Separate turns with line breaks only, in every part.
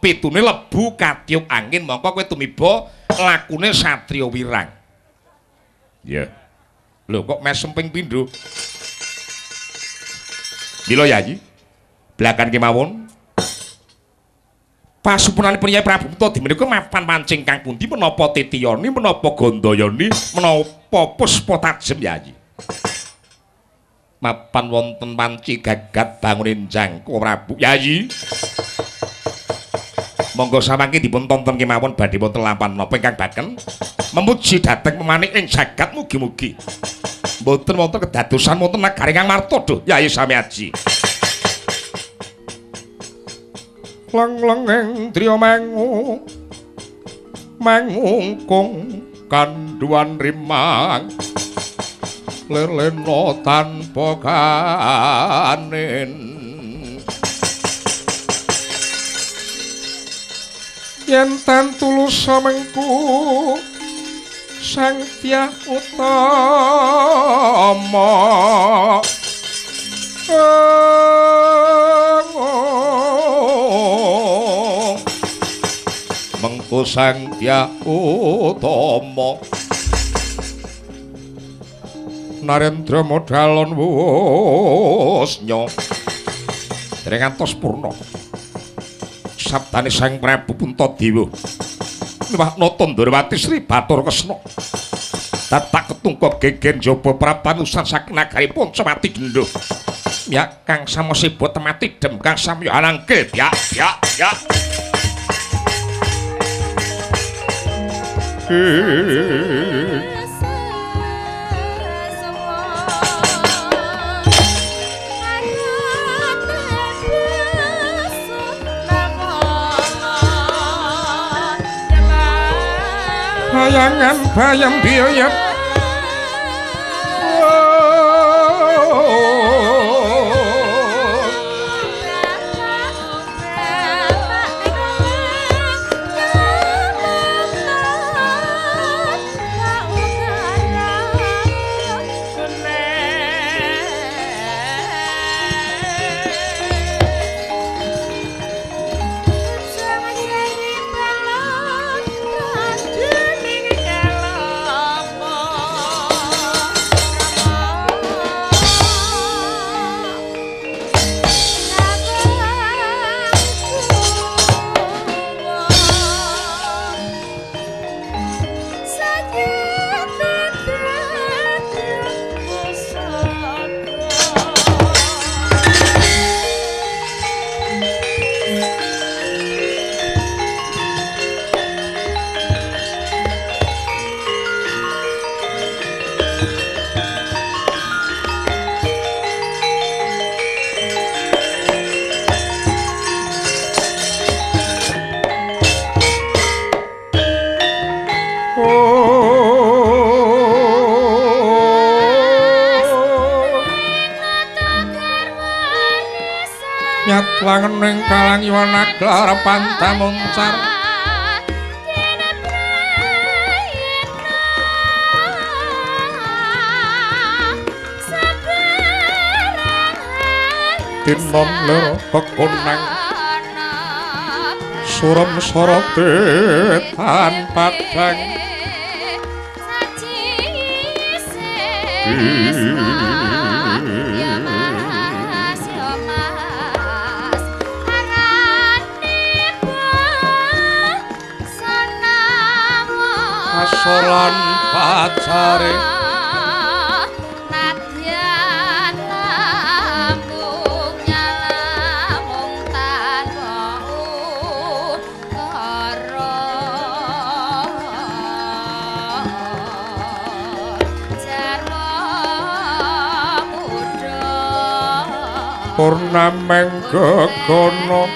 Pitune lebu katiup angin mongko kowe tumiba lakune satriya wirang. Iya. Lho kok mesem ping pindho? Mila Yayi, belakan kemawon. Pasupunanipun Yai Prabu Puntadewa menika mapan pancing kang pundi menapa titiyani, menapa gandayani, menapa puspa tajem Yayi. Mapan wonten panci gagat bangun jangka Prabu Yayi. Monggo samangke dipun tonton kemawon badhe wonten lampahan menapa ingkang baken memuji dhateng memanik ing jagat mugi-mugi mboten wonten kedadosan wonten nagari Kang Marta duh Yayi Samiaji. Leng-lenging driya mangu mangungkung kandhuwan rimang lelena tanpa kanen yen tan tulus mengku Sang Dyah Utama mengku Sang Dyah Utama Narendra modalon wusnya dereng ngantos purna sabdane Sang Prabu Puntadewa miwah nata Ndrawati Sri Bathara Kresna tatak ketungka geger njaba prapanusan saking nagari Pancawati Gendhuh ya kang samoseba temati dem kang samya anangkil byak byak byak. Bayangan bayam biyayat Nyatlangening kalang yuwana glar pantamuncar tinon lir kekonang surem sorote tan padang asolan pacare
nadyan lambung nyalamung tanpa ukara jarwa muda
purnameng gegono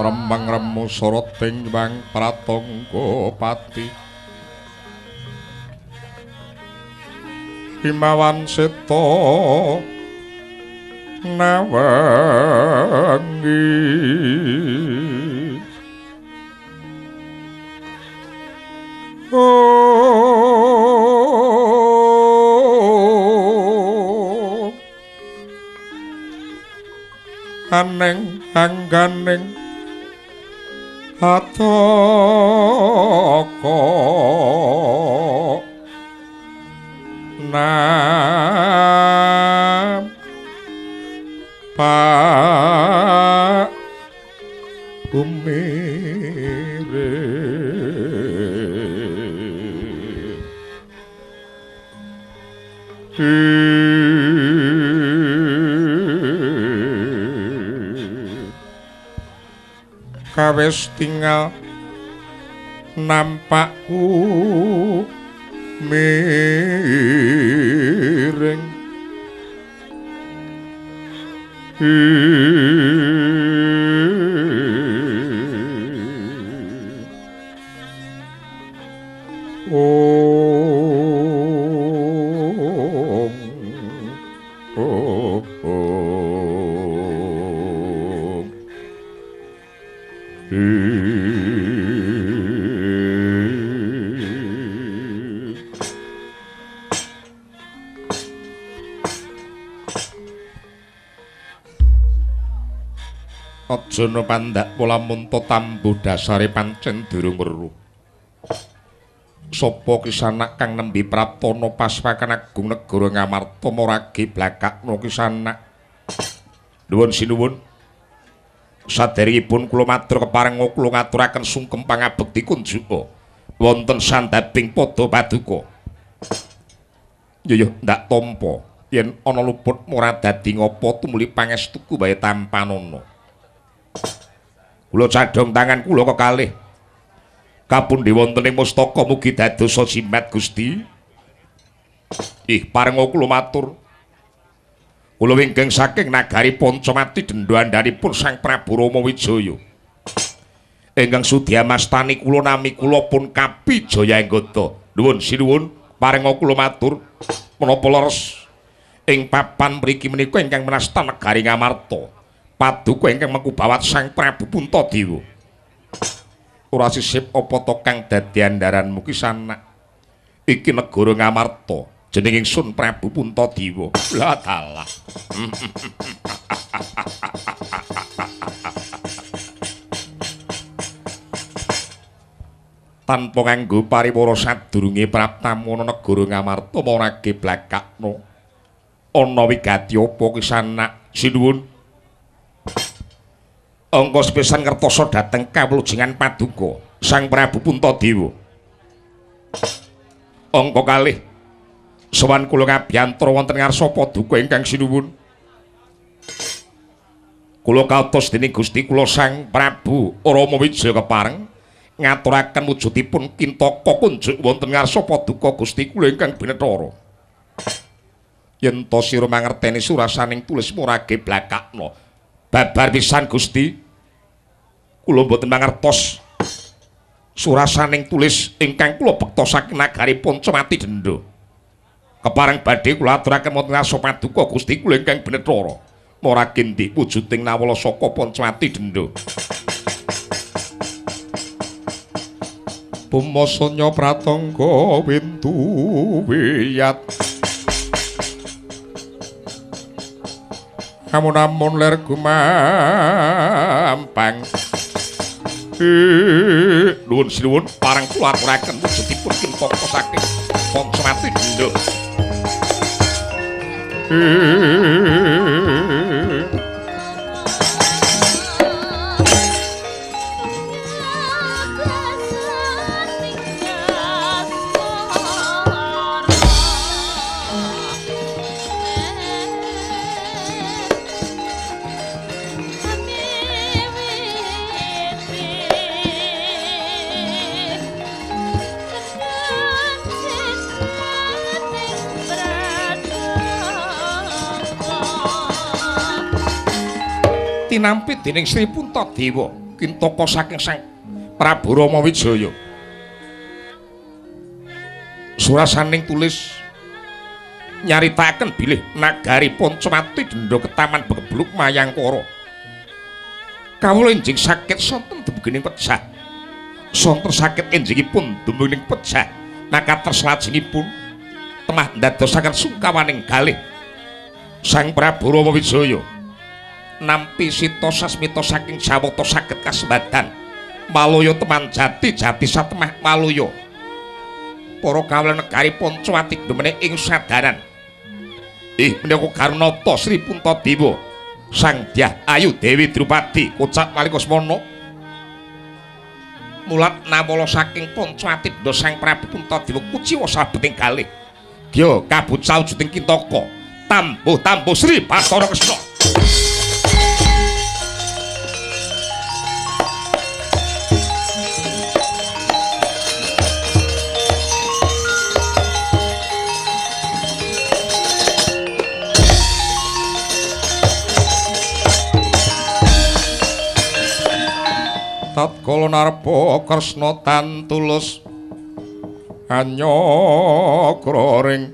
Rembang remu soroting bang pratangga pati Himawan seta nawangi aneng angganing ataka nam pa umire kawis tinggal nampakku miring om om om Arjuna pandak pola munta tambuh dasare pancen durung weruh. Sapa kisanak kang nembe praptana paswakan agung negara Ngamarta marage blakakna kisanak. Nuwun sinuwun. Saderengipun kula matur kepareng kula ngaturaken sungkem pangabekti kunjuka wonten sandhabing pada paduka. Yo yo ndak tampa yen ana luput ora dadi ngapa tumuli pangestuku wae tampanana. Kula cadhong tangan kula kekalih. Kapundi wonten ing mustaka mugi dadosa jimat Gusti. Ih parenga kula matur. Kula wingking saking nagari Pancamati dendha andhanipun Sang Prabu Rama Wijaya. Ingkang sudi amastani kula nami kula pun Kapi Jayanggada. Nuwun sinuwun parenga kula matur menapa leres ing papan mriki menika ingkang menasta negari Ngamarta. Paduka ingkang mengku bawat Sang Prabu Puntadewa. Ora sisip apa to kang dadi andharanmu kisanak. Iki negara Ngamarta, jeneng ingsun Prabu Puntadewa. Lah dalah. Tanpa nganggo pariwara sadurunge praptamu ana negara Ngamarta marage blakakna. Ana wigati apa kisanak? Sinuwun. Angka sepisan ngertosa dhateng kawulujengan paduka Sang Prabu Puntadewa. Angka kalih sowan kula ngabiyantara wonten ngarsa paduka ingkang sinuwun. Kula kautos dening Gusti kula Sang Prabu Rama Wijaya kepareng ngaturaken wujudipun kintaka kunjuk wonten ngarsa paduka Gusti kula ingkang binethara. Yen ta sira mangerteni surasaning tulis murage blakakna. Babar pisan Gusti. Kula mboten mangertos surasaning tulis ingkang kula bekta saking nagari Pancamati Dendha. Kepareng badhe kula aturaken wonten ngarsa paduka Gusti kula ingkang binethara. Marage endi wujuding nawala saka Pancamati Dendha. Pumasanya pratangga wintu wiyat. Amun-amun ler gumampang. Nuwun sinuwun pareng kula aturaken wujudipun kintaka saking Pancamati Dendha.
Brother.
Tinampi dening Sri Puntadewa kintaka saking Sang Prabu Rama Wijaya. Surasaning tulis nyaritaken bilih nagari Pancawati denda ketaman begebluk Mayangkara. Kawula enjing sakit sonten dumugining pejah. Sonten sakit enjingipun dumugining pejah nakater salajengipun temah ndadosaken sungkawaning galih Sang Prabu Rama Wijaya. Nampi sita sasmita saking Jawata saged kasembadan Malaya teman jati jati satemah Malaya. Para kawula negari Pancawati dumene ing sadaran. Ih menika Karnata Sri Puntadewa Sang Dyah Ayu Dewi Drupadi kocap Walikosmana mulat nawala saking Pancawati benda Sang Prabu Puntadewa kuciwa salebeting galih. Dya kabucal wujuding kintaka tambuh-tambuh Sri Bathara Kresna. Tatkala narpa Kresna tan tulus anyakra ring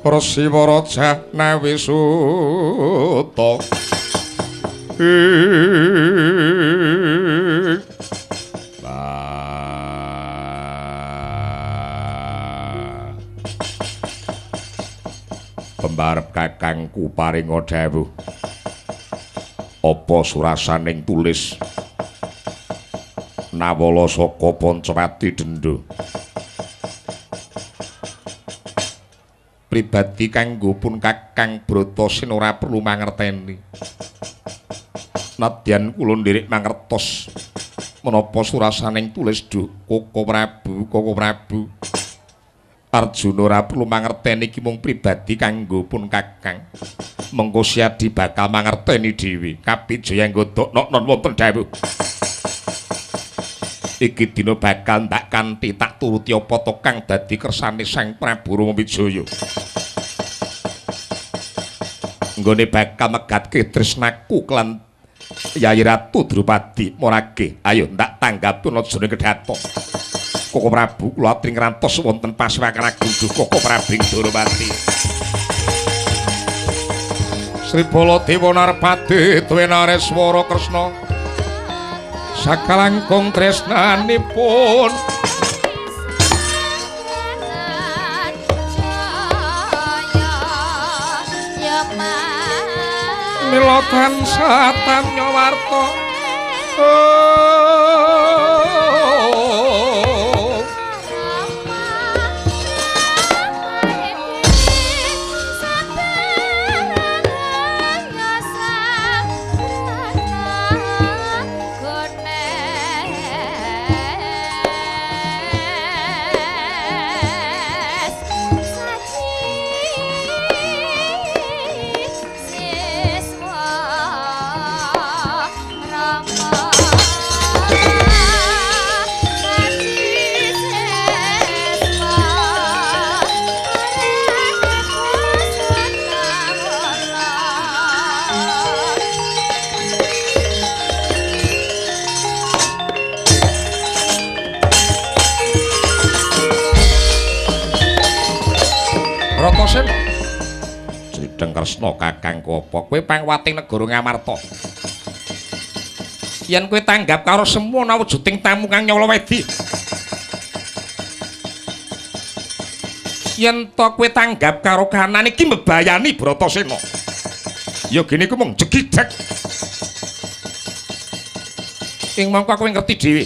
Resi Waraja nawi suta. Pembarep kakangku paringa dawuh. Apa surasaning tulis nawala saka Pancawati denda pribadi kanggo pun Kakang Bratasena ora perlu mangerteni. Nadyan kula ndherek mangertos menapa surasaning tulis duh Koko Prabu, Koko Prabu. Arjuna ora perlu mangerteni iki mung pribadi kanggo pun Kakang. Mengko Siadi bakal mangerteni dhewe. Kapijaya nggodhok non wonten dawuh. Iki dina bakal ndak kanthi tak turuti apa to kang dadi kersane Sang Prabu Rama Wijaya. Nggone bakal megatke tresnaku kelan Yayi Ratu Drupadi Morage. Ayo ndak tanggapun aja ning kedhaton. Koko Prabu kula atri ngrantos wonten pasewakan agung duh Koko Prabu ing Dorowati. Sri Baladewa Narpati Dwenareswara Kresna sakalangkung tresnanipun mila tansah tamya warta. Bratasena Srideng Kresna kakangku apa kowe pangwating negara Ngamarta? Yen kowe tanggap karo semana wujuding tamu kang nyala wedi. Yen to kowe tanggap karo kanan iki mbebayani Bratasena. Ya gene ku mung jegidek. Ing mangko kowe ngerti dhewe.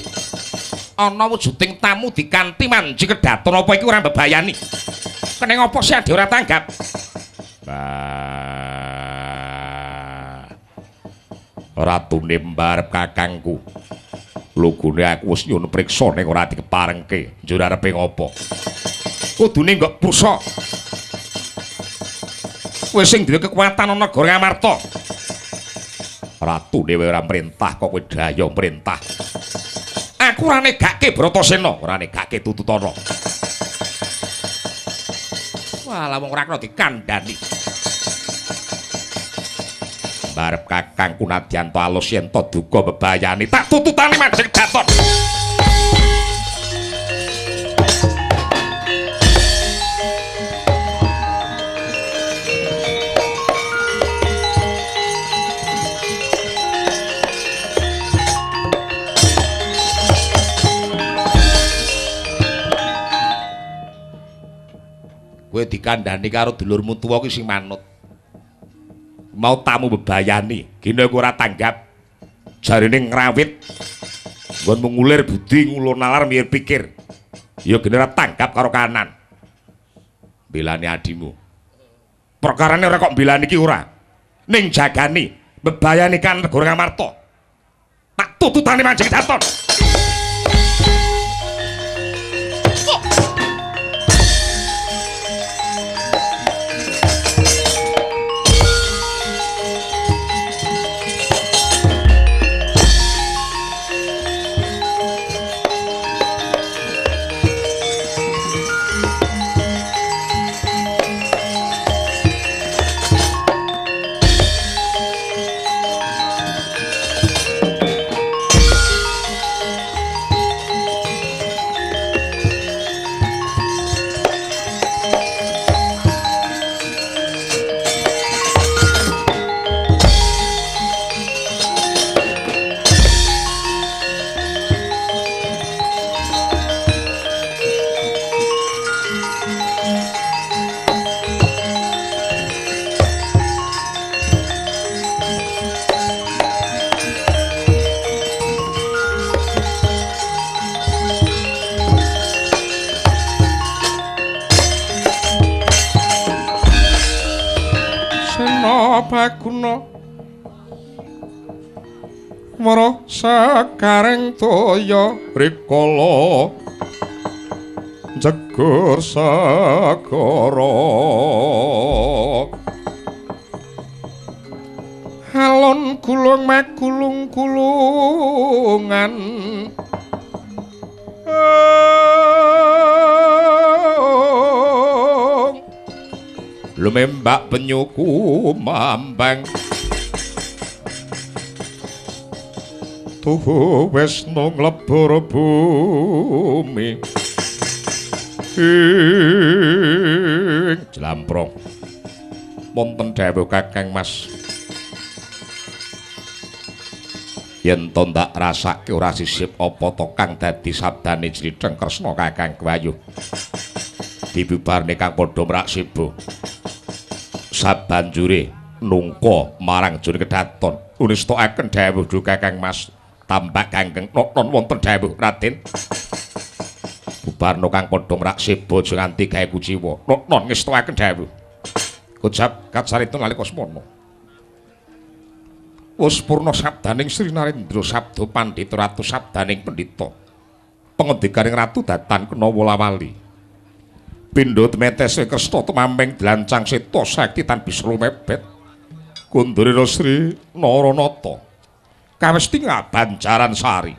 Ana wujuding tamu dikanthi manji kedaton apa iki ora mbebayani. Keneng apa sih ade ora tanggap? Ratune mbarep kakangku. Lugune aku wis nyuwun priksa ning ora dikeparengke. Njur arepe ngopo? Kudune nggok prusa. Kowe sing duwe kekuatan ana negara Ngamarta. Ratune ora mrintah kok kowe daya mrintah. Aku ora negake Bratasena, ora negake tututana. Walah wong ora kena dikandhani. Barep kakang kunadyan to alus yen to duka bebayani tak tututane Manjing Daton. Kowe dikandhani karo dulurmu tuwa ki sing manut. Mau tamu bebayani, gene kowe ora tanggap. Jarine ngrawit. Nggonmu ngulir budi, ngulur nalar mikir pikir. Ya gene ora tanggap karo kanan. Belani adimu. Perkarane ora kok belani iki ora. Ning jagani, bebayani kan negara Ngamarta. Tak tututane Manjing Daton. Baguna Wara sakareng toya rikala jegur sagara alon gulung makulung gulungan lumembak penyuku mambang tuhu wesno nglebur bumi ing jlamprong. Wonten dawuh Kakang Mas, yen to ndak rasake ora sisip apa to kang dadi sabdane Jlitheng Kresna Kakang Gwayuh dibubarne kang padha mrak seba. Sabanjure nungka marang jur kedaton unistakaken dawuh duh Kakang Mas tambak kanggeng noknon wonten dawuh Raden. Bubarno kang padha mrak seba aja nganti gawe kuciwa. Noknon ngestakaken dawuh. Kocap kacarita nalika semono. Wis purna sabdaning Sri Narendra sabda pandhita ratu sabdaning pendhita. Pengendikaning ratu datan kena wolawali. Pindha temetese Kresna tumameng dlancang seta sakti tan bisa lumebet. Kundurira Sri Naranata kawesti ngabanjaran sari.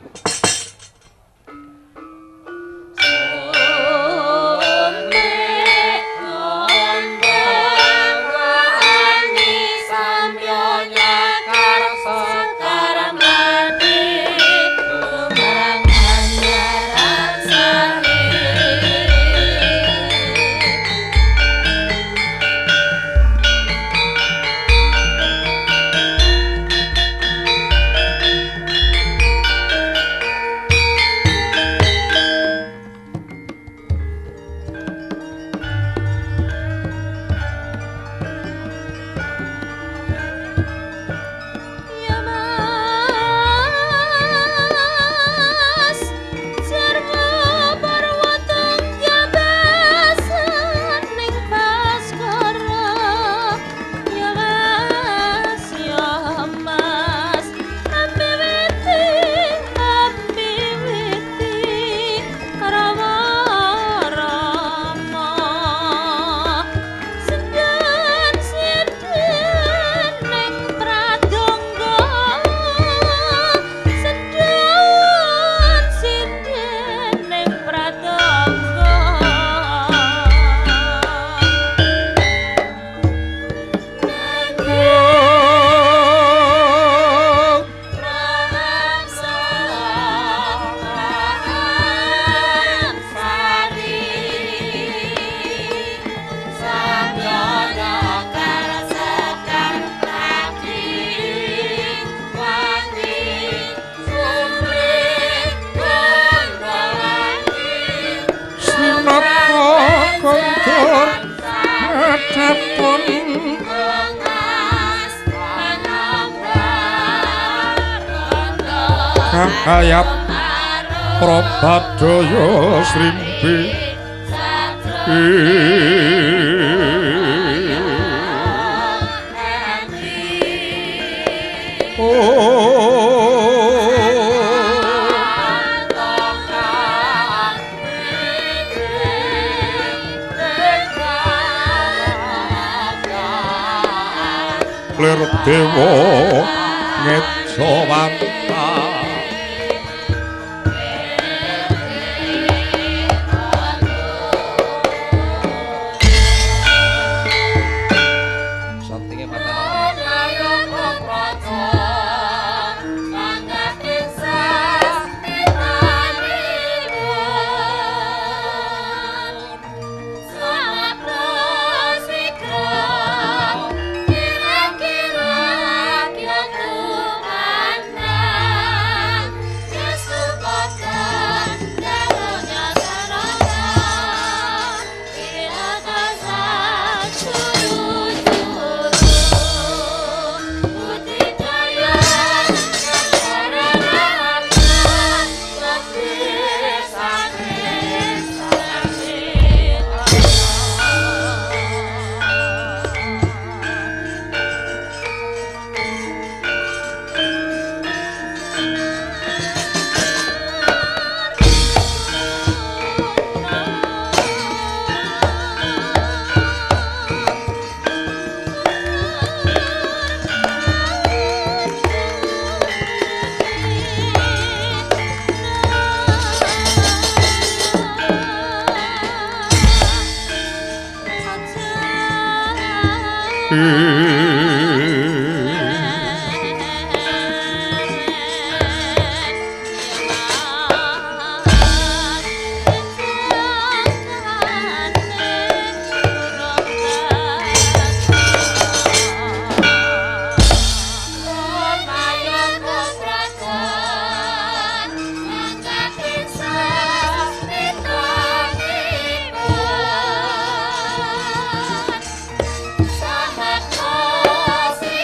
Cahayat Prabadaya Srimpi. Lir dewa ngecawanta.
Sotinge patenono.
Sahabat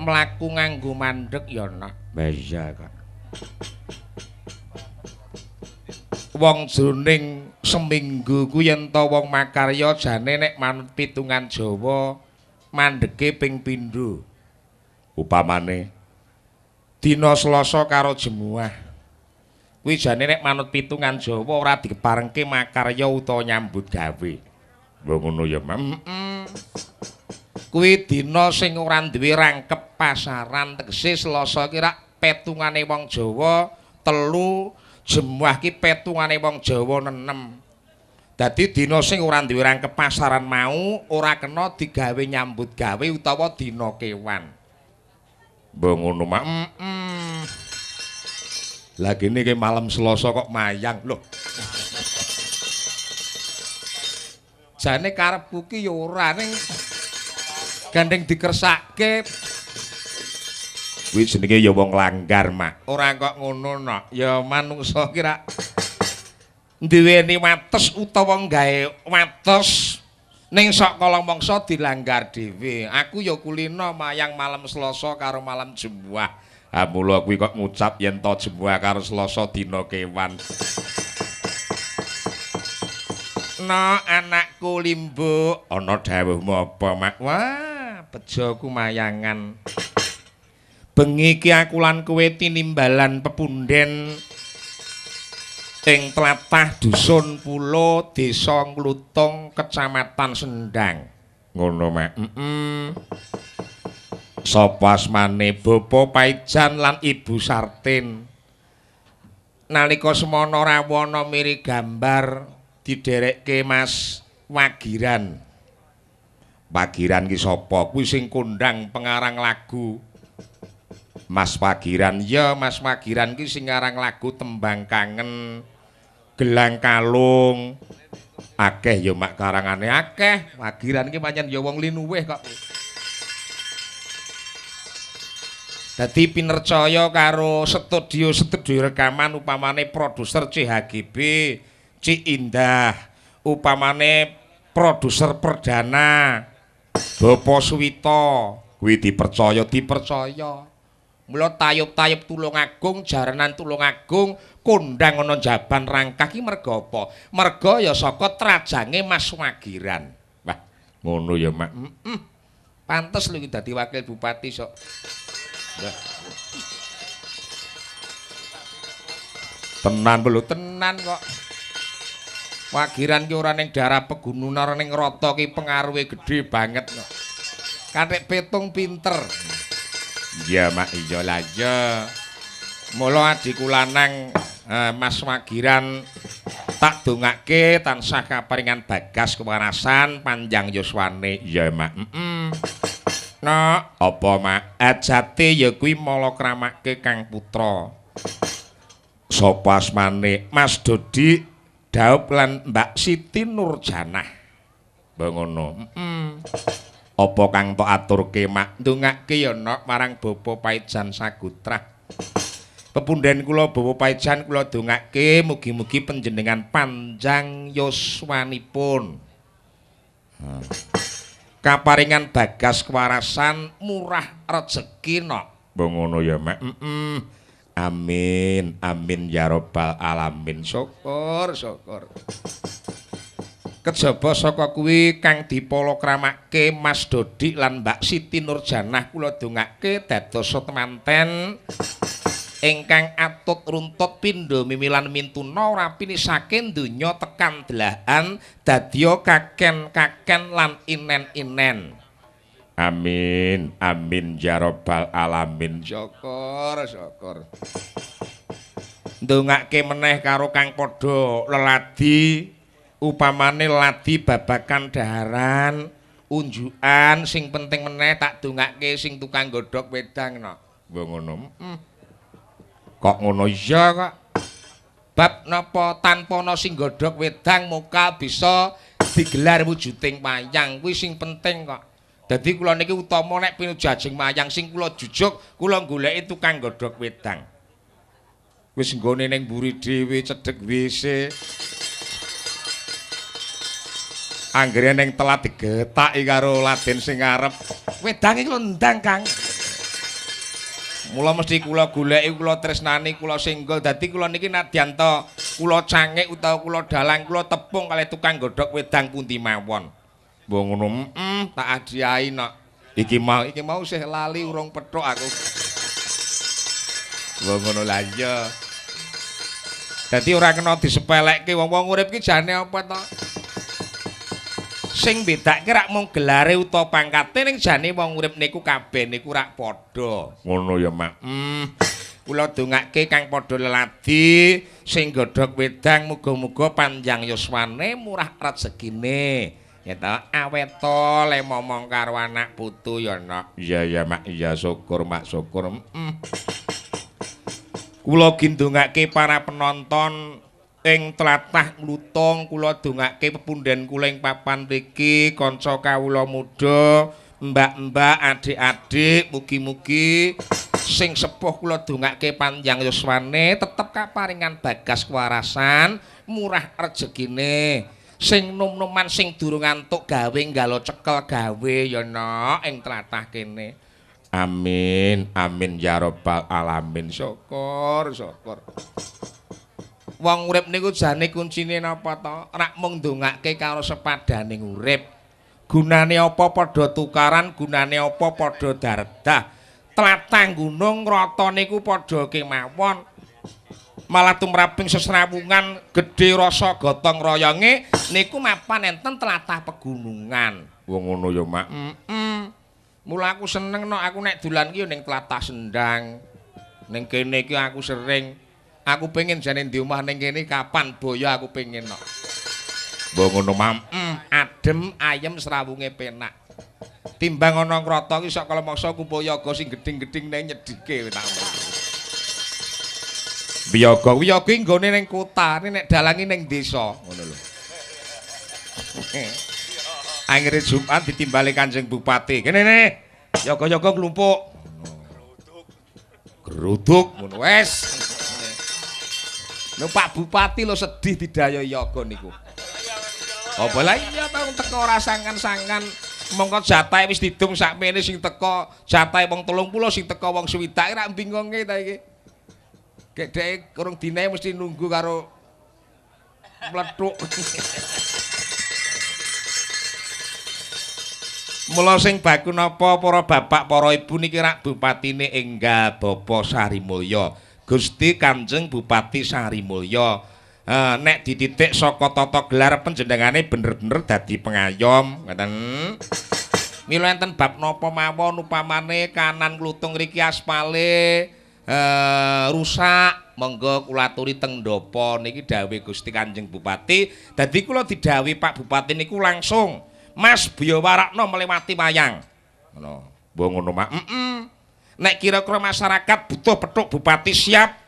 Mlaku nganggo mandheg ya nak. Iya kok. Wong jroning seminggu ku yen ta wong makarya jane nek manut pitungan Jawa mandhege ping pindho. Upamane dina Selasa karo Jemuah. Kuwi jane nek manut pitungan Jawa ora diparengke makarya utawa nyambut gawe. Lho ngono ya, Mam. Kuwi dina sing ora duwe rangkep pasaran, tegese Selasa ki rak petungane wong Jawa 3, Jemuah ki petungane wong Jawa 6. Dadi dina sing ora duwe rangkep pasaran mau ora kena digawe nyambut gawe utawa dina kewan. Mbok ngono mak. Lah kene ki malam Selasa kok mayang lho. Jane karepku ki ya ora ning gandeng dikersake. Kuwi jenenge ya wong langgar, Mak. Ora kok ngono, Nok. Ya manungsa ki rak duweni wates utawa gawe wates ning sok kala mangsa dilanggar dhewe. Aku ya kulino mayang malam Selasa karo malam Jemuah. Ha mula kuwi kok ngucap yen to Jemuah karo Selasa dina kewan. No anakku Limbuk, ana dawuhmu apa, Mak? Wah, bejoku mayangan. Bengi iki aku lan kowe tinimbalan pepunden ing tlatah dusun Pulo, Desa Nglutung, Kecamatan Sendang. Ngono, Mak. Sapa asmane Bapak Paijan lan Ibu Sartin? Nalika semana rawana miri gambar diderekke Mas Wagiran. Wagiran ki sapa? Kuwi sing kondang pengarang lagu. Mas Wagiran, ya Mas Wagiran ki sing ngarang lagu tembang kangen, gelang kalung. Akeh ya mak karangane akeh. Wagiran ki pancen ya wong linuwih kok. Dadi pinercaya karo studio-studio rekaman upamane produser CHGB Cik Indah, upamane produser perdana Bapak Suwito, kuwi dipercaya. Mula tayub-tayub Tulungagung, jaranan Tulungagung kondang ana Jaban Rangkah ki merga apa? Merga ya saka trajange Mas Wagiran. Wah, ngono ya, Mak. Pantes lho iki dadi wakil bupati sok. Wah. Tenan lho, tenan kok. Wagiran ki ora ning daerah pegunungan, ora ning rata ki pengaruhe gedhe banget kok. Kathik petung pinter. Iya, Mak, iya lah iya. Mula adhiku lanang Mas Wagiran tak dongake tansah kaparingan bagas kewarasan panjang yuswane. Iya, Mak. Heeh. Nok, apa, Mak? Ajate ya kuwi malakramake Kang Putra. Sapa asmane? Mas Dodi Daup lan Mbak Siti Nurjanah. Mbok ngono. Heeh. Apa kang tok aturke, Mak? Ndongake ya, Nok, marang Bapak Paijan Sagutrah. Pepunden kula Bapak Paijan kula dongake mugi-mugi panjenengan panjang yuswanipun. Kaparingan bagas kewarasan murah rejeki, Nok. Mbok ngono ya, Mak. Heeh. Amin, amin ya rabbal alamin. Syukur, syukur. Kejaba saka kuwi kang dipalakramake Mas Dodi lan Mbak Siti Nurjanah kula dongake dados temanten ingkang atut runtut pindha mimilan mintuna ora pinisake donya tekan delahan dadya kaken-kaken lan inen-inen. Amin, amin ya rabbal alamin. Syukur, syukur. Ndongake meneh karo kang padha leladi, upamane ladi babakan daharan, unjukan, sing penting meneh tak dongake sing tukang godhog wedang, Nok. Mbok ngono. Kok ngono iya kok. Bab napa tanpa ana sing godhog wedang muka bisa digelar wujuding wayang kuwi sing penting kok. Dadi kula niki utama nek pinuju ajeng wayang sing kula jujuk kula goleki tukang godhog wedang. Wis nggone ning mburi dhewe cedhek WC. Anggere ning telat digetaki karo laden sing ngarep. Wedang iki lho ndang, Kang. Mula mesti kula goleki, kula tresnani, kula singgol. Dadi kula niki nadyan ta kula cangik utawa kula dalang, kula tepung kalih tukang godhog wedang pundi mawon. Mbok ngono, tak adiahi, Nok. Iki mau sih lali urung pethuk aku. Mbok ngono lah iya. Dadi ora kena disepelekke wong-wong urip ki jane apa to? Sing bedake rak mung gelare utawa pangkate ning jane wong urip niku kabeh niku rak padha. Ngono ya, Mak. Kula dongake kang padha leladi sing godhog wedang muga-muga panjang yuswane murah rejekine. Ya ta, awet to le momong karo anak putu ya, Nok. Iya ya, Mak. Iya syukur, Mak, syukur. Kula gindongake para penonton ing tlatah Nglutung, kula dongake pepunden kula ing papan mriki, kanca kawula muda, mbak-mbak, adik-adik, mugi-mugi sing sepuh kula dongake panjang yuswane, tetep kaparingan bagas kewarasan, murah rejekine. Sing nom-noman sing durung ngantuk gawe nggalo cekel gawe ya, Nok, ing tlatah kene. Amin, amin ya rabbal alamin. Syukur, syukur. Wong urip niku jane kuncine napa to? Rak mung ndongake karo sepadaning urip. Gunane apa padha tukaran, gunane apa padha dardah. Tlatah gunung rata niku padha kemawon. Malah tumraping sesrawungan gedhe rasa gotong royonge niku mapan enten tlatah pegunungan. Wong ngono ya, Mak. Mula aku seneng, Nok, aku nek dolan ki ning tlatah Sendang. Ning kene iki aku sering. Aku pengen jane ndi omah ning kene kapan boyo aku pengen, Nok. Mbok ngono, Mam. Adem ayem srawunge penak. Timbang ana ngrata ki sok kala mangsa kumpul yoga sing gedhing-gedhing ning nyedhike tak. Wiyaga, wiyaga ki nggone ning kota, nek dalangi ning desa, ngono lho. Anggere Jumat ditimbali Kanjeng Bupati. Kene ne, yoga-yoga nglumpuk. Geruduk ngono wis. Lho Pak Bupati lho sedih didaya yoga niku. Apa lah iya ta teko ora sangkan-sangkan mongko jatahe wis didung sakmene sing teko jatahe wong 30 sing teko wong 60 rak bingunge ta iki. Gedheke kurang dinae mesti nunggu karo mlethuk. Mula sing baku napa para bapak para ibu niki rak bupatine enggal Bapak Sarimulya. Gusti Kanjeng Bupati Sarimulya. Nek dititik saka tata gelar panjenengane bener-bener dadi pengayom, ngoten. Mila enten bab napa mawon upamane kanan klutung ngriki aspale rusak, monggo kula aturi teng ndapa niki dawuhe Gusti Kanjeng Bupati. Dadi kula didhawuhi Pak Bupati niku langsung, Mas Biyawarakna melewati wayang. Ngono. Mbok ngono mak. Heeh. Nek kira-kira masyarakat butuh petuk bupati siap.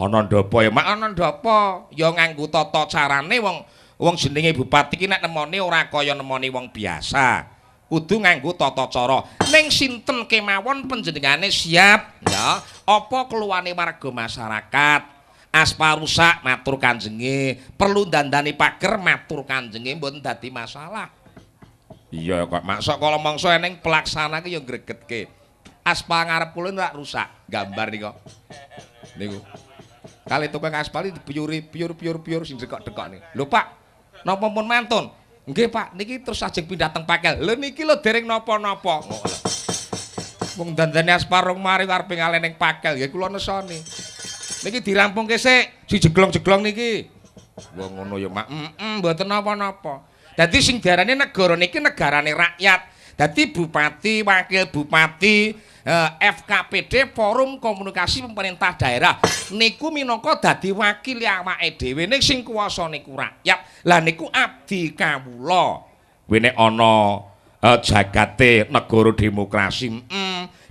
Ana ndapa ya mak, ana ndapa? Ya nganggo tata carane wong wong jenenge bupati ki nek nemoni ora kaya nemoni wong biasa. Kudu nganggo tata cara. Ning sinten kemawon panjenengane siap ya, apa keluhane warga masyarakat? Aspal rusak matur kanjenge, perlu dandani pager matur kanjenge, mboten dadi masalah. Iya kok maksok kala mangsa eneng pelaksana ki ya gregetke. Aspal ngarep kula ora rusak, gambar nika. Niku. Kali tukang aspal iki dibiyuri piyur-piyur-piyur sing dekok-dekok niku. Lho Pak, napa pun mantun? Nggih Pak, niki terus ajeng pindah teng Pakel. Lho niki lho dereng napa-napa. Wong dandane aspal rong mari arepe ngalih ning Pakel, nggih kula nesoni. Niki dirampungke sik, si jeglong-jeglong niki. Wong ngono ya Mak. Heeh, mboten napa-napa. Dadi sing diarani negara niki negarane rakyat. Dadi bupati, wakil bupati, FKPD Forum Komunikasi Pemerintah Daerah niku minangka dadi wakil awake dhewe, ning sing kuwasa niku rakyat. Lah niku abdi kawula. Kuwi nek ana jagate negara demokrasi.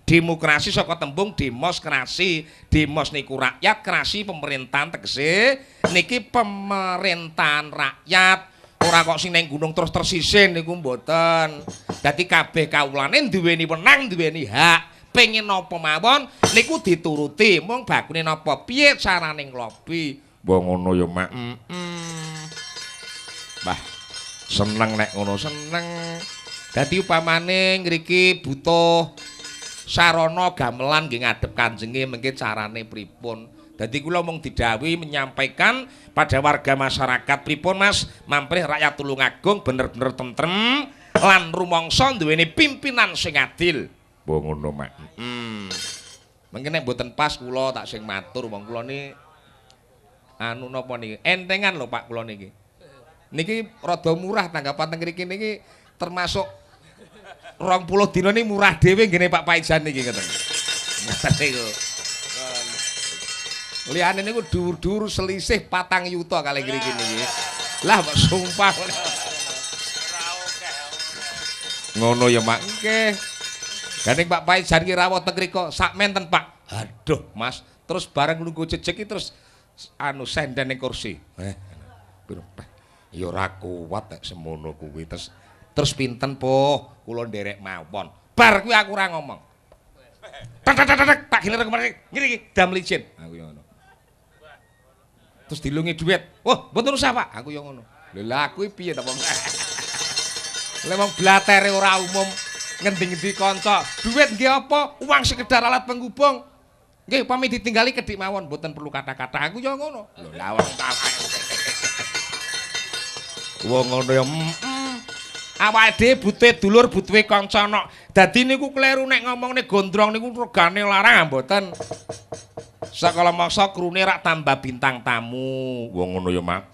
Demokrasi saka tembung demoskrasi. Demos niku rakyat, krasi pemerintahan, tegese niki pemerintahan rakyat. Ora kok sing ning gunung terus tersisih niku mboten. Dadi kabeh kawulane duweni wenang, duweni hak. Pengen napa mawon niku dituruti. Mung bakune napa piye carane nglobi. Mbok ngono ya Mak. Heeh. Wah, seneng nek ngono, seneng. Dadi upamane ngriki butuh sarana gamelan nggih ngadhep kanjenge mengke carane pripun. Dadi kula mung didhawuhi menyampaikan pada warga masyarakat pripun Mas, mamprih rakyat Tulungagung bener-bener tentrem lan rumangsa duweni pimpinan sing adil. Mbok ngono Mak. Heeh. Mengke nek mboten pas kula tak sing matur, wong kula ni anu napa niki entengan lho Pak kula niki. Niki rada murah tanggapan teng mriki niki termasuk 20 dina niki murah dhewe nggene Pak Paijan niki ngoten. Ngoten niku. Liyane niku dhuwur-dhuwur selisih 4 yuta kalih ngriki niki. Lah kok sumpah. Ngono ya Mak. Nggih. Gandeng Pak Paijan ki rawuh teng mriko sak menten Pak. Aduh Mas, terus bareng nunggu jejeg ki terus anu senden ning kursi. Ya ora kuat nek semono kuwi. Terus terus pinten po kula nderek mawon. Bar kuwi aku ora ngomong. Tek tek tek tek tak gilir kemari. Ngene iki dam licin. Aku yo ngono. Terus dilungi duit. Wah, mboten usah Pak. Aku yo ngono. Lho lah aku piye ta wong. Lha wong blatere ora umum ngendi-ngendi kanca. Duit nggih apa? Uang sekedar alat penghubung. Nggih, pami ditinggali kedhik mawon, mboten perlu kata-kata. Aku yo ngono. Lho lah wong tak. Wong ngono ya. Awake dhewe butuhe dulur, butuhe kanca nok. Dadi niku kleru nek ngomongne gondrong niku regane larang mboten. Sakala mangsa krune rak tambah bintang tamu. Wong ngono ya, Mak.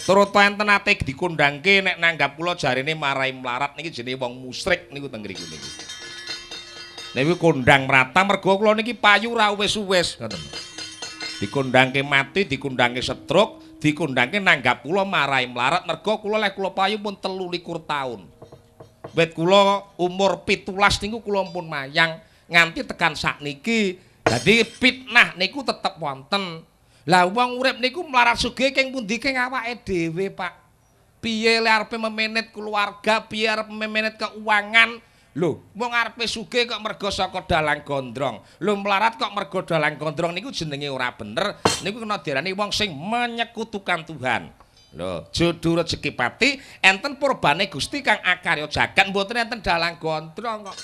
Turut enten ate dikondhangke nek nanggap kula jarene marai mlarat niki jenenge wong musyrik niku teng mriku niku. Niku kondang merata mergo kula niki payu ra wis-wis ngoten. Dikondhangke mati, dikondhangke stroke, dikondhangke nanggap kula marai mlarat mergo kula leh kula payu pun 23 taun. Wit kula umur 17 niku kula pun mayang nganti tekan sakniki. Dadi fitnah niku tetep wonten. Lah wong urip niku mlarat sugih keng pundi keng awake dhewe, Pak. Piye le arepe memenet keluarga, piye arep memenet keuangan. Lho, wong arepe sugih kok mergo saka dalang gondrong. Lho mlarat kok mergo dalang gondrong niku jenenge ora bener. Niku kena diarani wong sing menyekutukan Tuhan. Lho, jodoh rezeki pati enten purbane Gusti kang akarya jagat mboten enten dalang gondrong kok.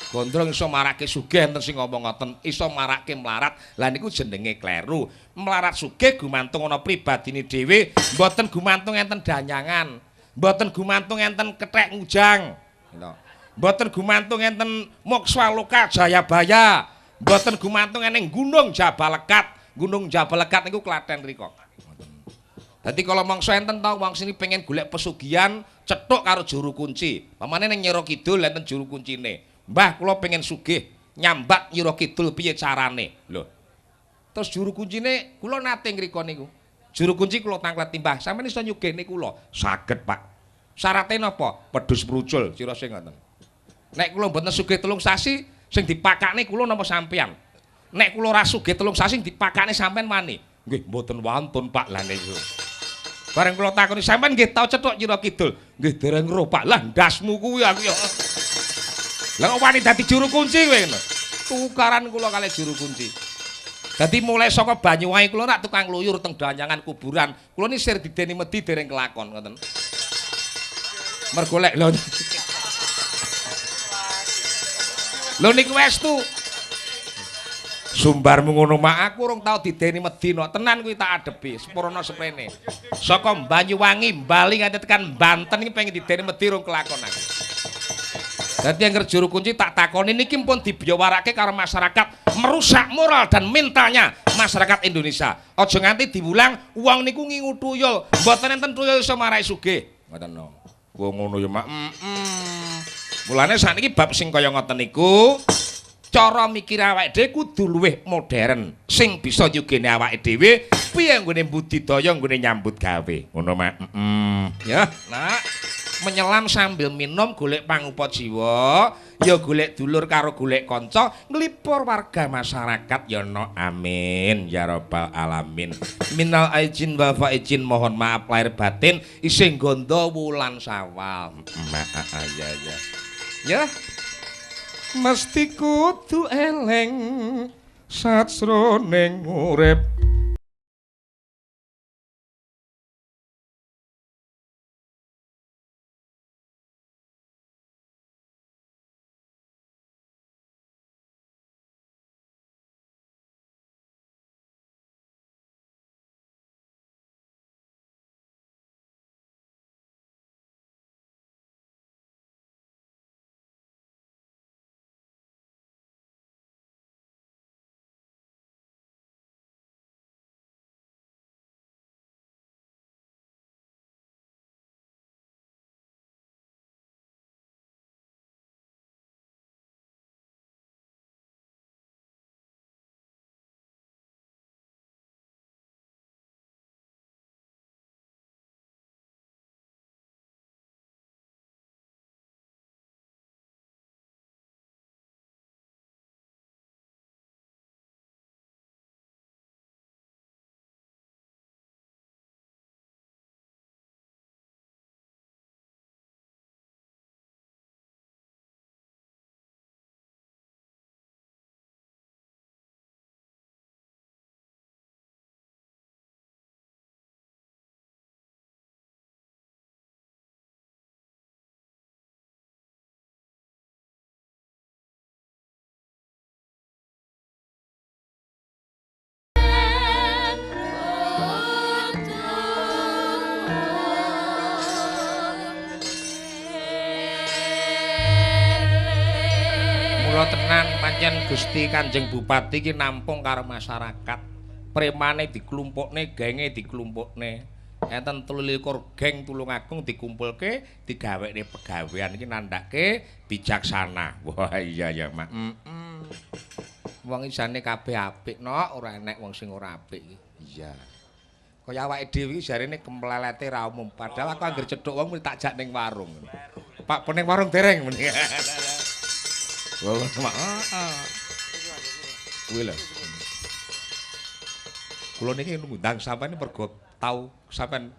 Gondrong iso marake sugih enten sing ngomong ngoten, iso marake mlarat. Lah niku jenenge kleru. Mlarat sugih gumantung ana pribadine dhewe, mboten gumantung enten danyangan, mboten gumantung enten kethek ngujang. Ngono. Mboten gumantung enten Mokswaloka Jayabaya, mboten gumantung enten Gunung Jabalekat. Gunung Jabalekat niku Klaten rika. Dadi kala mangsa enten ta wong sini pengen golek pesugihan, Cethuk karo juru kunci. Pamane ning Nyiro Kidul enten juru kuncine. Mbah, kula pengen sugih, nyambat Nyiro Kidul piye carane? Lho. Terus juru kuncine kula nate ngriko niku. Juru kunci kula tanglet timbah, sampeyan iso nyugihne kula. Saged, Pak. Syarate napa? Pedhus mrucul, cirose ngoten. Nek kula mboten sugih 3 sasi, sing dipakakne kula napa sampeyan? Nek kula ora sugih 3 sasi dipakakne sampeyan wani. Nggih, mboten wantun, Pak. Lah niku. Bareng kula takoni, sampeyan nggih tau cethuk Nyiro Kidul? Nggih dereng roh, Pak. Lah ndasmu kuwi aku ya. Lah kok wani dadi juru kunci kowe ngono. Tukaran kula kalih juru kunci. Dadi mulai saka Banyuwangi kula rak tukang kluyur teng danyangan kuburan. Kula ni sir dideni medhi dereng kelakon ngoten. Mergo lek lho. Lho niku estu. Sumbarmu ngono mak aku urung tau dideni medhi no. Tenan kuwi tak adepi sepurana seprene. Saka Banyuwangi Bali nganti tekan Banten iki pengen dideni medhi urung kelakon aku. Dadi angger juru kunci tak takoni niki pun dibiyawarake karo masyarakat, merusak moral dan mentalnya masyarakat Indonesia. Aja nganti diwulang wong niku ngingu tuyul, mboten enten tuyul iso marai sugih. Ngoten no. Wong ngono ya mak. Mulane sakniki bab sing kaya ngoten niku cara mikir awake dhewe kudu luwih modern, sing bisa nyugihne awake dhewe piye nggone budidaya nggone nyambut gawe. Ngono mak. Ya, nak. Menyelam sambil minum golek pangupa jiwa, ya golek dulur karo golek kanca, nglipur warga masyarakat ya no. Amin ya rabbal alamin. Minal aijin wal faizin, mohon maaf lahir batin, isih gondo wulan Syawal. Ya ya. Ya. Mesti kudu eleng sajroning urip. Tenan pancen Gusti Kanjeng Bupati iki nampung karo masyarakat. Premane diklumpukne, genge diklumpukne. Enten 23 geng Tulungagung dikumpulke, digawekne pegawean iki nandhake bijaksana. Wah iya ya, Mak. Wong isane kabeh apik nok, ora enek wong sing ora apik iki. Iya. Kaya awake dhewe iki jarene kemlelete ra umum, padahal aku anggere cethuk wong muni tak jak ning warung. Pak, ning warung dereng muni. Wah, heeh. Kuwi lho. Kula niki ngundang sampean mergo tau sampean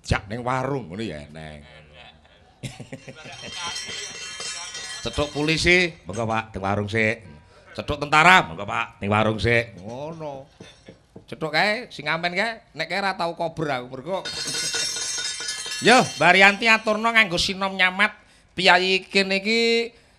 jak ning warung ngono ya eneng. Cethuk polisi, monggo Pak, ning warung sik. Cethuk tentara, monggo Pak, ning warung sik. Ngono. Cethuk kae sing ngamen kae nek kae ora tau kober aku mergo. Yo, Mbak Rianti aturna nganggo sinom nyamat piyayi kene iki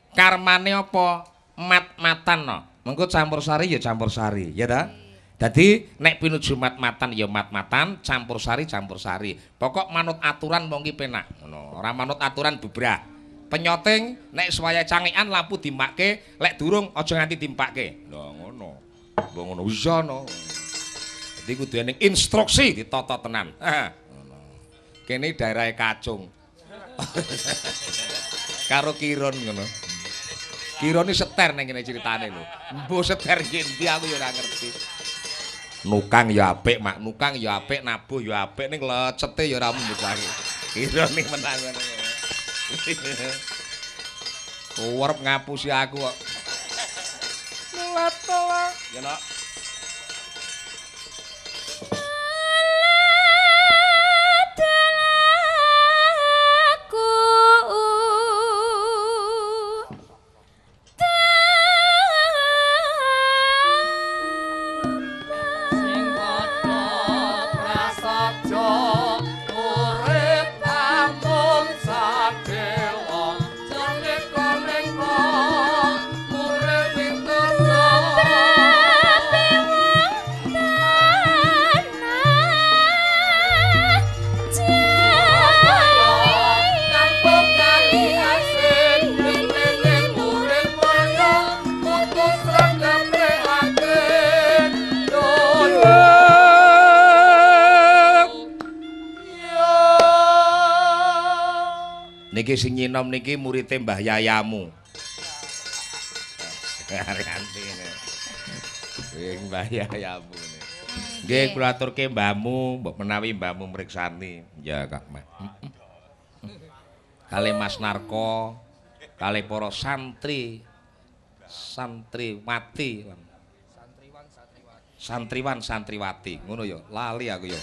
karmane apa? Mat-matan no. Mengko campur sari ya campur sari, ya ta? Dadi nek pinuju mat-matan ya mat-matan, campur sari campur sari. Pokok manut aturan wong ki penak. Ngono. Ora manut aturan bubrah. Penyoting nek swaya cangikan lampu dimakke, lek durung aja nganti dimpake. Lho ngono. Mbok ngono iya no. Dadi kudu ening instruksi ditata tenan. Ngono. Kene daerahe kacung. Karo Kirun ngono. Kirun iki seter ning kene critane lho. Mbuh seter ngendi aku ya ora ngerti. Nukang ya apik, Mak. Nukang ya apik, nabuh ya apik ning lecete ya ora mundhake. Kirun iki menang ngono. Arep ngapusi aku kok. Mulat-telat. Ya, Nok. Niki sing nyinom niki murite Mbah Yayamu. Ganti ngene. Sing Mbah Yayamu ngene. Nggih kula aturke mbahmu, mbok menawi mbahmu mriksani. Ya Kak Mas. Kalih Mas Narko, kalih para santri, santriwati. Santriwan santriwati. Ngono ya, lali aku ya.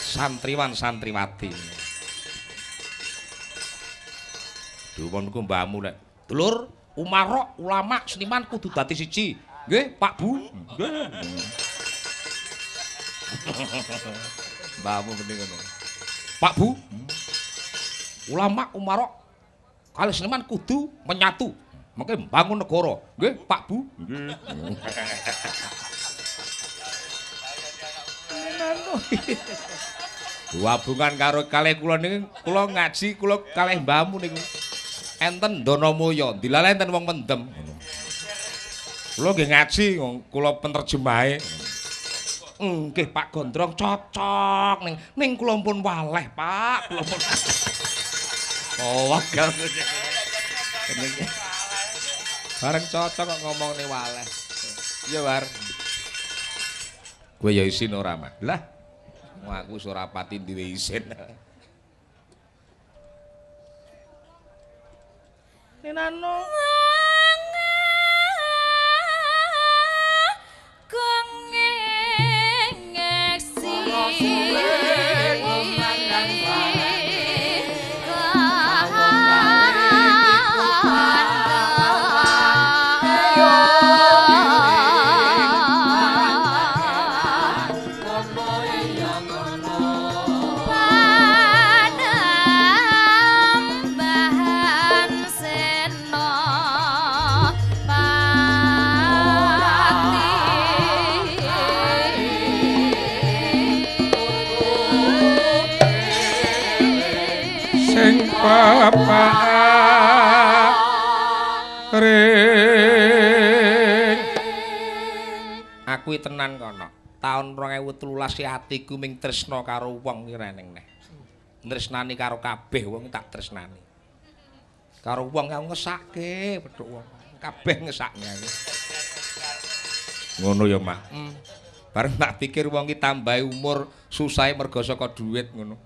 Santriwan santriwati. Duwon ku mbahmu lek. Dulur, umarok, ulama, seniman kudu dadi siji. Nggih, Pak Bu. Nggih. Mbahmu mending ngono. Pak Bu. Ulama, umarok, kalih seniman kudu menyatu. Mengke mbangun negara. Nggih, Pak Bu. Nggih. Wabungan karo kalih kula niki, kula ngaji kula kalih mbahmu niku. Enten Donomulya, dilala enten wong mendem. Kula nggih ngaji, kula penerjemahe. Nggih Pak Gondrong cocok ning ning kula pun waleh, Pak. Kula pun. Oh, wagal. Bareng cocok kok ngomongne waleh. Iya, War. Kowe ya isin ora, Mas? Lah, aku wis ora pati duwe isin. Nenano Aku tenan kono. Taun 2013 atiku ming tresna karo wong iki reneng neh. Tresnani karo kabeh wong tak tresnani. Karo wong aku ngesake petuk wong. Kabeh ngesakne aku. Ngono ya, Mak. Bareng tak pikir wong iki tambahi umur susahe mergo saka dhuwit ngono.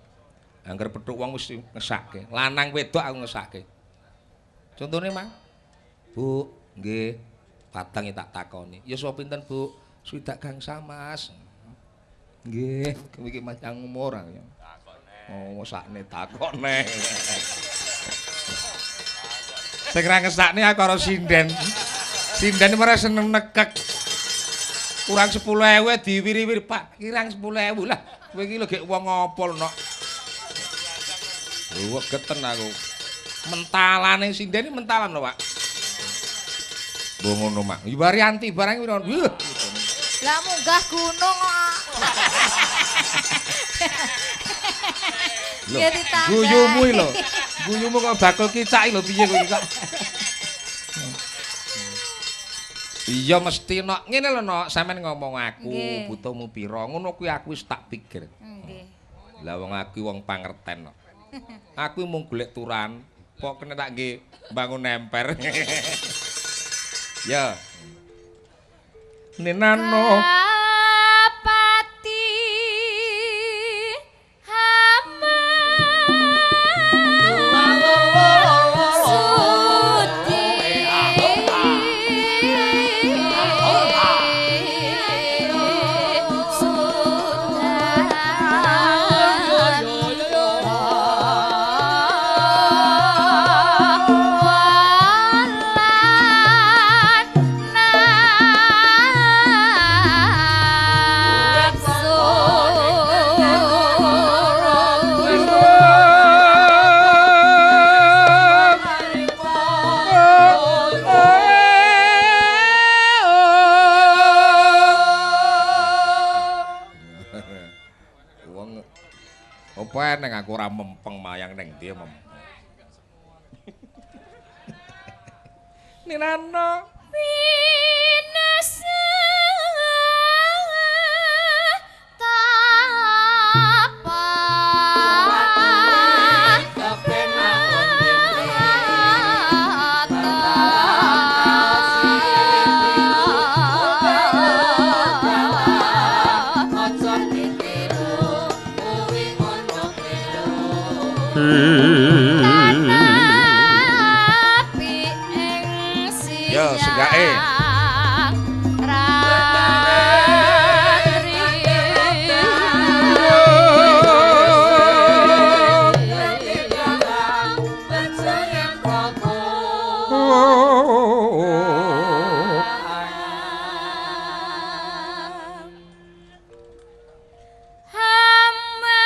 Angger petuk wong wis ngesake. Lanang wedok aku ngesake. Contone, Mang. Bu, nggih. Padang tak takoni. Ya sapa pinten, Bu? Swidak gangsa, Mas. Nggih, iki panjang umur aku. Oh, sakne takone. Sing ra ngesakne aku karo sinden. Sinden ora seneng nekek. Kurang 10.000 diwiri-wiri, Pak. Kirang 10.000 lah. Kowe iki lho gek wong apa lho, Nok. Wegeten aku. Mentalane sinden iki mentalan lho, Pak. Mbok ngono, Mak. Varianti barang kuwi.
Lah munggah gunung kok.
Lho, guyumu iki lho. Guyumu kok bakul kicak iki lho piye kowe kicak. Iya mesti Nok. Ngene lho Nok, sampean ngomong aku butuhmu pira, ngono kuwi aku wis tak pikir.
Nggih.
Lah wong aku wong pangerten Nok. Aku mung golek turan, kok kena tak nggih bangun nemper. Ya. Ninano
Kapati hama sudi
Wong apa eneng aku ora mempeng mayang ning ndi mempeng. Ninano
Winasa tapa Tanapi ing
Ya, senggake.
siang ratri. Hamba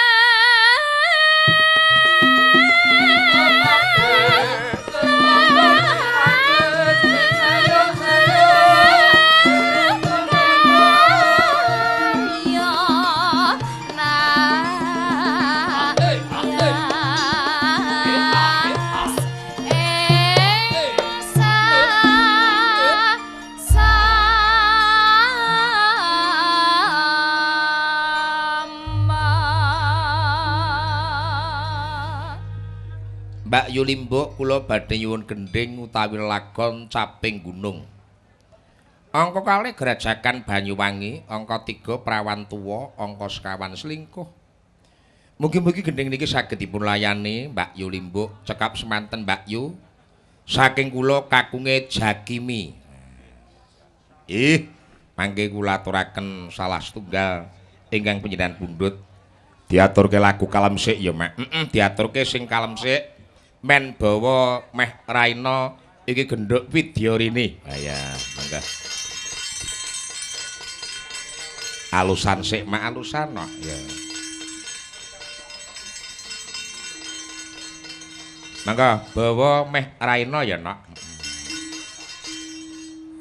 Mbak Yulimbuk kula badhe nyuwun gendhing utawi lakon Caping Gunung. Angka kalih Grajagan Banyuwangi, angka 3 Prawan Tuwa, angka sekawan Selingkuh. Mugi-mugi gendhing niki saged dipun layani Mbak Yulimbuk, cekap semanten Mbak Yu. Saking kula kakunge Jakimi. Ih, mangke kula aturaken salah setunggal ingkang panjenengan pundhut. Diaturke lagu kalem sik ya, Mak. Heeh, diaturke sing kalem sik. Men bawa meh raina iki gendhuk Widyarini. Ha ya, mangga. Alusan sik, Mak, alusan no. Ya. Mangga bawa meh raina ya, Nok.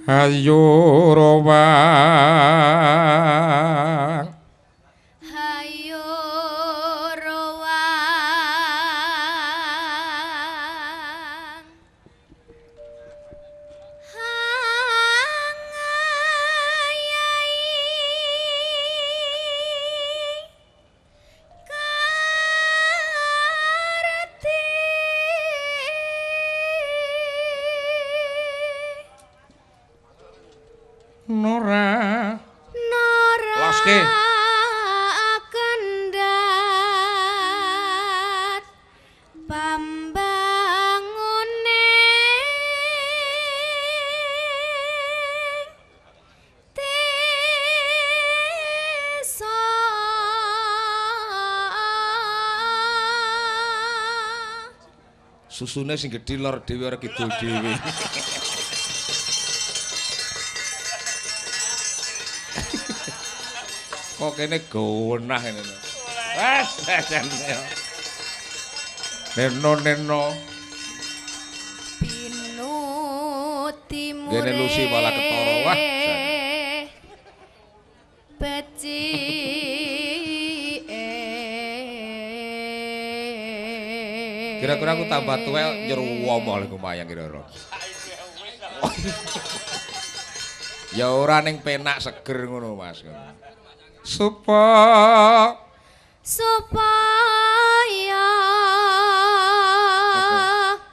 Ayo rawang.
Hayo rawang hangayai karti
Nora.
Nora
Loske.
Kendhat pambangune desa.
Susune sing gedhi lor dhewe ora kidul dhewe. Kok kene gonah ngene lho. Wes, neno neno.
Pinuti
Gene Lucy malah ketara wah.
Becike.
Kira-kira aku tambah tuwek nyeru wong lho mayang kira-kira. Ya ora ning penak seger ngono Mas. Supaya
supaya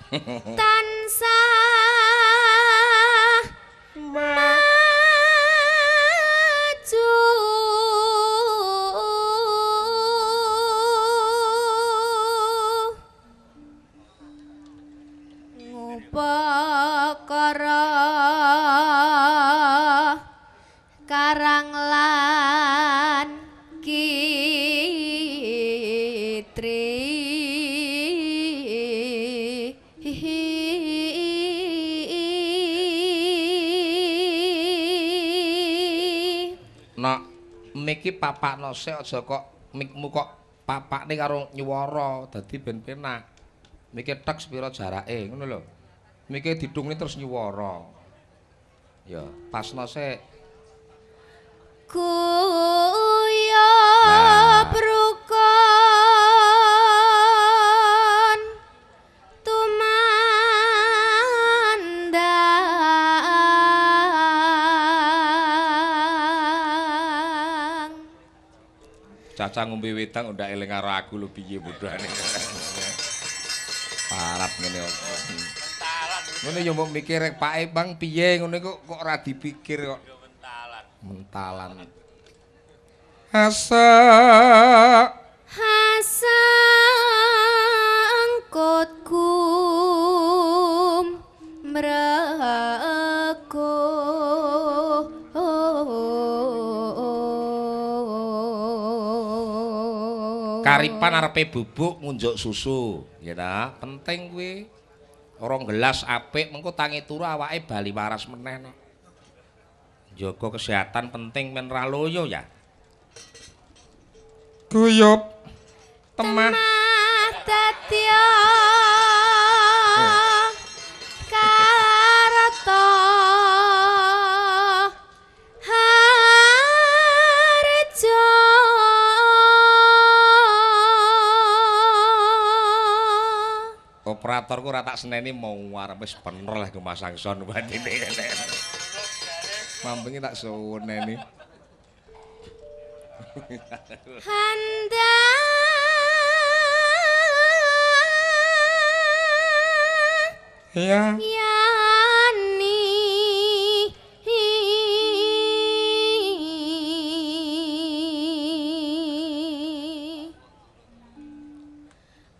Tansah maju ngupakara karang lan kitri.
Nak miki papakno sik aja kok mikmu kok papakne karo nyuwara dadi ben penak. Miki tek sepira jarake ngono lho. Miki didungne terus nyuwara. Ya, pasno sik.
Guyub rukun tumandang.
Caca ngombe wedang ndak eling karo aku lho piye bodhane. Parap ngene kok. Mentalan. Ngono ya mbok mikir rek pake Bang piye ngono kok kok ora dipikir kok. Mentalan. Mentalan. Asa
hasangkot kum mreko.
Karipan arepe bubuk ngunjuk susu, ya ta? Penting kuwi. Rong gelas apik mengko tangi turu awake bali waras meneh no. Jaga kesehatan penting men ra loyo ya. Guyub temah
dadya karta harja.
Operatorku ora tak seneni mau arep wis bener lah masang sound batine. Mambengi tak seneni.
Handa
ya
yani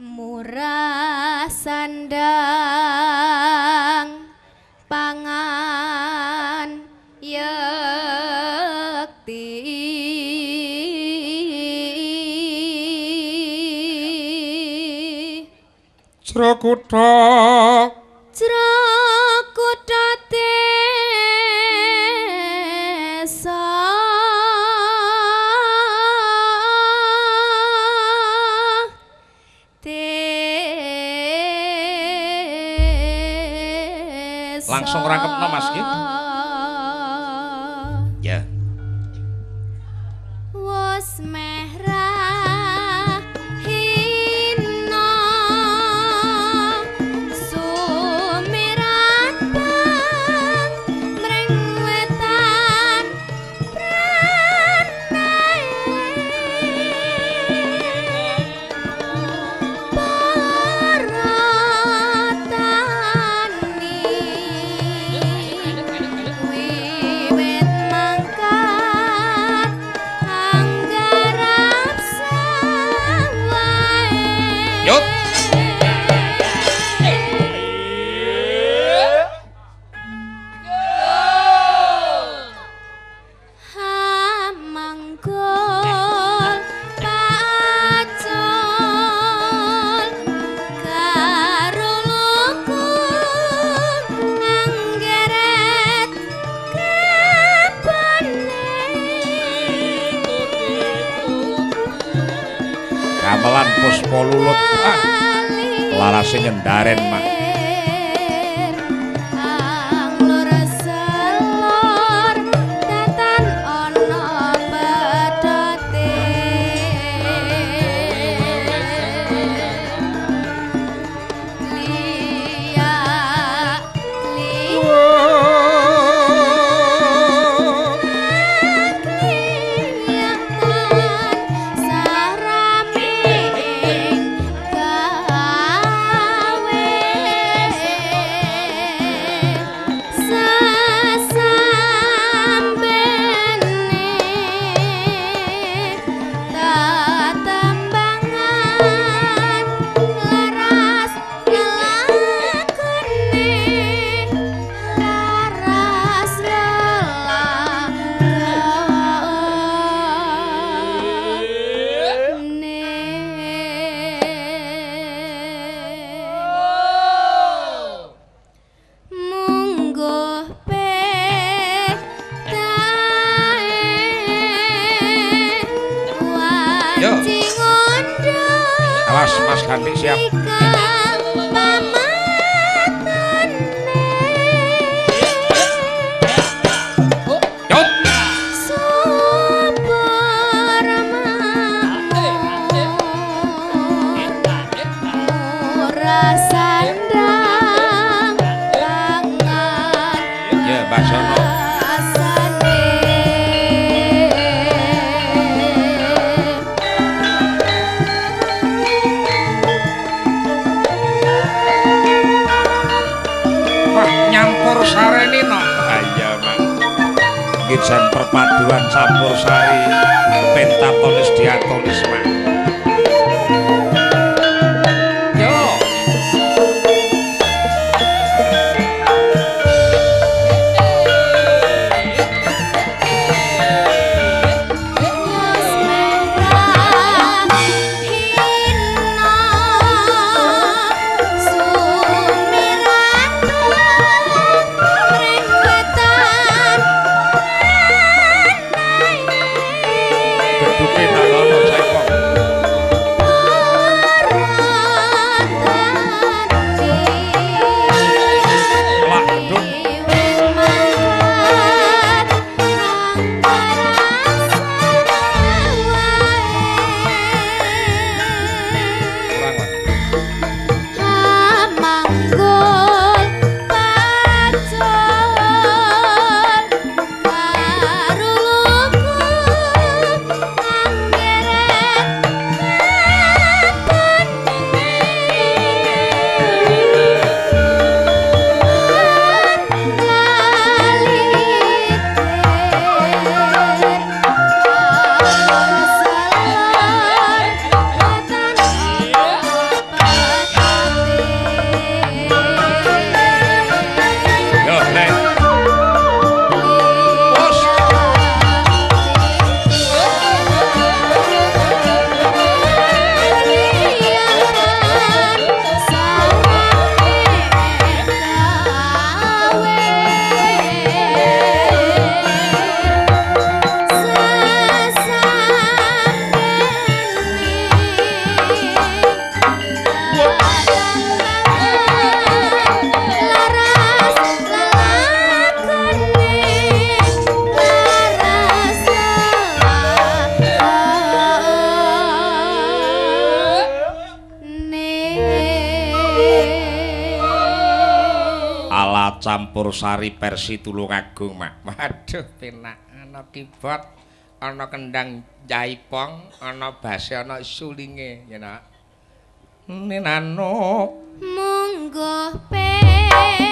murah sandang pangan yekti.
Jro kutha
jro kutha desa desa.
Langsung rangkepno Mas ki. Ya.
Wos merah hina sumirat bang mring wetan pranae para tani wiwit mangkat anggarap sawahe.
Yuk.
Hamanggol pacul karo lukung anggeret kebone.
Gamelan puspa lulut. Ah, larase nyendaren mak.
Anglur selor datan ana pedhote. Liya liyatan sarame ing gawe.
Gantik siap. Jan perpaduan campur sari pentatonis diatonis mak. Yo. Campur sari versi Tulungagung mak. Waduh penak, ana keyboard, ana kendang jaipong, ana bass, ana sulinge ya nak. Ninano
mungguh pe.